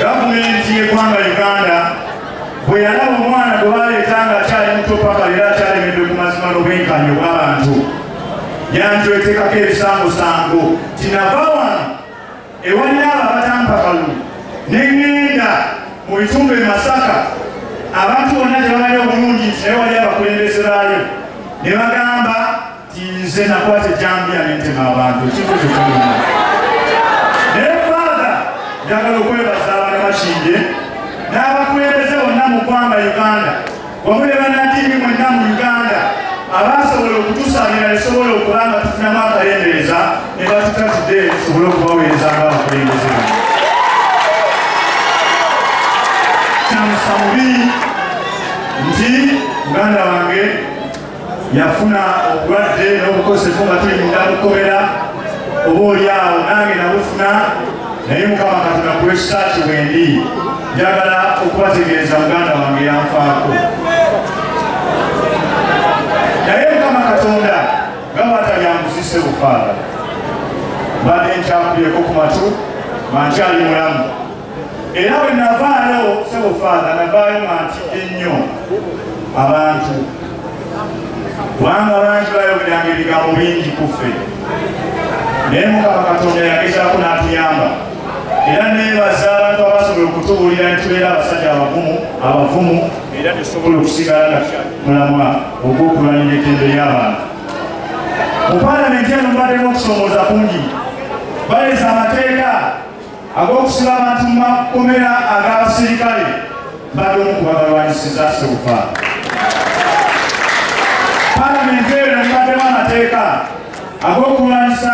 Gavumenti y'eggwanga Uganda bwe yalaba omwana gwe baleeta nga akyali muto paka leero akyalemedde ku mazima n'obwenkanya obw'abantu, yanjwetekako ebisangosango tinava wano ewali abo abatampa kalulu ne ŋŋenda mu bitundu e Masaka, abantu bonna gye bamanyi obulungi nti naye wali abakulembeze baayo, ne bagamba nti nze nakwata ejjambiya ne ntema abantu. Ekintu ekyo kirungi. Naye Father, njagala okwebaza Abannamakindye n'abakulembeze bonna mu ggwanga Uganda wamu ne bannaddiini mwenna mu Uganda abasobola okutusabira nesobola okuba nga tufunamu akalembereza ne batutatudde tusobole okubaweereza ng'abakulembeze bano. Kyamusa mubi nti muganda wange yafuna obulwadde n'obukosefu nga tuli munda mu kkomera, oba oli awo nange nabufuna, naye Mukama Katonda ku lw'ekisa kye bwendi njagala okubategeeza muganda wange yanfaako. Naye Mukama Katonda nga bw'atalyanguzise bufaala, mbadde nkyakubyeko ku matu nga nkyali mulamu. Era bwe navaayo ssebo Father, navaayo nga ntidde nnyo abantu, kubanga bangi bayogeranga ebigambo bingi ku ffe, naye Mukama Katonda yagezaako n'atuyamba. Era neebaza abantu abasobola okutubuulira ne tubeera abasajja abagumu abavumu, era tusobola okusigala nga mulamwa ogw'okulwanira eddembe ly'abantu. Mu paalamenti eno mubaddemu okusoomooza kungi. Baleese amateeka ag'okusiba abantu mu makomera ag'abasirikale, mbadde omu ku bagalwanyisiza ssebo Father. Paalamenti eno mubaddemu amateeka ag'okulwanyisa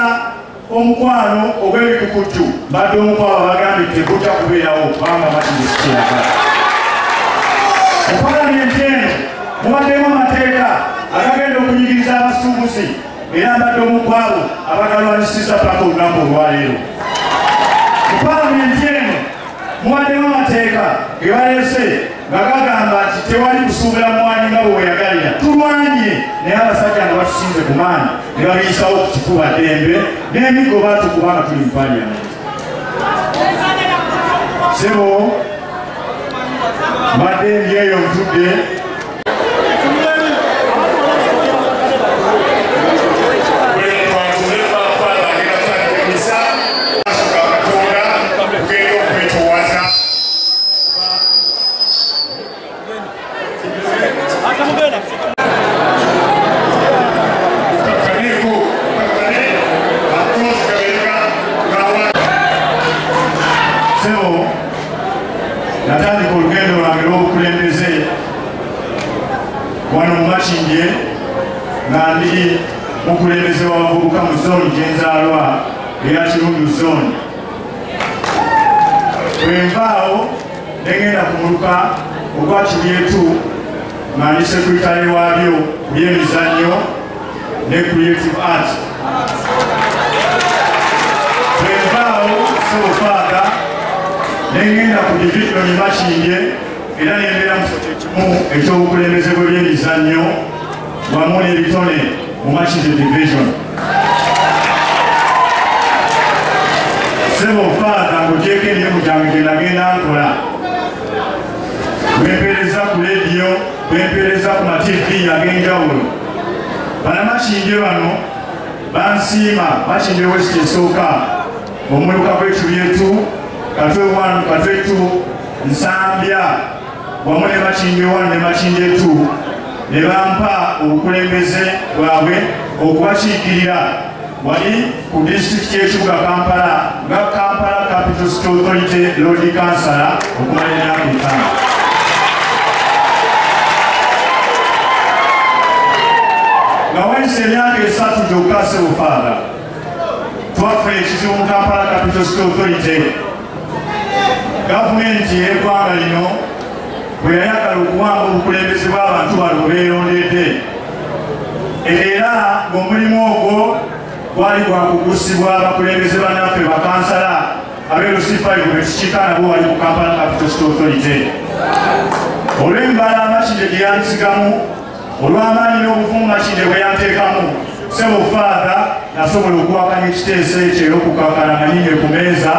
omukwano ogw'ebikukujju, mbadde omu ku abo abagambye tegujja kubeerawo kubanga Makindye sikyeyagala. Mu paalamenti eno mubaddemu amateeka agagenda okunyigiriza abasuubuzi, era mbadde omu ku abo abagalwanyisiza paka olunaku olwaleero. Mu paalamenti eno mubaddemu amateeka ge baleese nga gagamba nti tewali kusuubula mwanyi nga bwe weeyagalira. Tulwanye naye abasajja nga batusinze ku maanyi ne babiyisawo ku kifuba ddembe n'emiggo baatukuba nga tuli mu paalamenti. Ssebo mbadde ndi eyo ntudde. Natandika olugendo lwange lw'obukulembeze wano mu Makindye nga ndi mukulembeze w'abavubuka mu zooni gye nzaalwa eya Kirundu zooni. Bwe nvaawo ne ngenda ku muluka ogwa Kibyetu nga ndi sekuritale waabyo ku by'emizannyo ne creative art. Bwe nvaawo ssebo Father ne ngenda ku division Makindye era ne mbeera mu kifo kye kimu eky'obukulembeze bw'ebyemizannyo wamu n'ebitone mu Makindye division. Ssebo Father, ng'ogyeko emirimu gyange gye nagenda nkola, bwe mpeereza ku leediyo, bwe mpeereza ku ma TV ag'enjawulo, Bannamakindye bano bansiima. Makindye West esooka, omuluka gw'Ekibyetu, Katwe 1, Katwe 2, Nsambya wamu ne Makindye 1 ne Makindye 2 ne bampa obukulembeze bwabwe okubakiikirira wali ku disitulikiti y'ekibuga Kampala nga Kampala Capital City Authority Lord Councillor okumala emyaka 5. Nga wayise emyaka 3 gyokka ssebo Father, twafuna ekizibu mu Kampala Capital City Authority. Gavumenti y'eggwanga lino bwe yayagala okuwamba obukulembeze bw'abantu bano bwe beerondedde, era ng'omulimu ogwo gwali gwa kugusibwa abakulembeze bannaffe bakansala ab'e LC5 be tukiika nabo wali ku Kampala Capital City Authority. Olw'embala Makindye gye yansigamu, olw'amaanyi n'obuvumu Makindye bwe yanteekamu, ssebo Father, nasobola okuwakanya ekiteeso ekyo era okukakkana nga nnyinye ku mmeeza.